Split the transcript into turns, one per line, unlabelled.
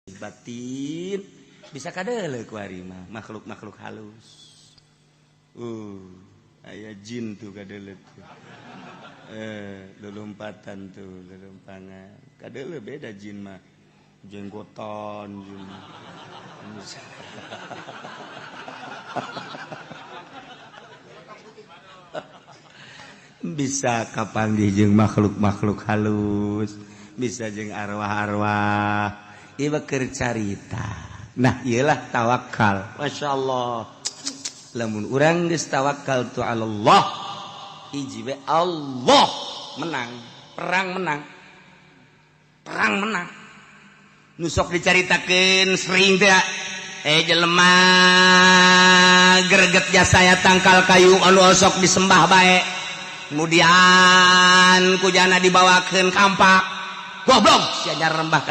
Batin bisa kadeuleu ku ari mah makhluk-makhluk halus. Aya jin tuh kadeuleu tuh. Lulumpatan tuh, lulumpangan. Kadeuleu beda jin mah. Jenggotan jin. Bisa kapanggih jeung makhluk-makhluk halus, bisa jeung arwah-arwah. Ieu keur carita. Nah, iyalah tawakal. Masya Allah. Lamun urang geus tawakal tu Allah, hiji we Allah menang, perang menang. Perang menang. Nu sok dicaritakeun sering teh jelema greget jasa ya tangkal kayu anu osok disembah bae. Kemudian kujana dibawakeun kampak. Goblok sia rembah ka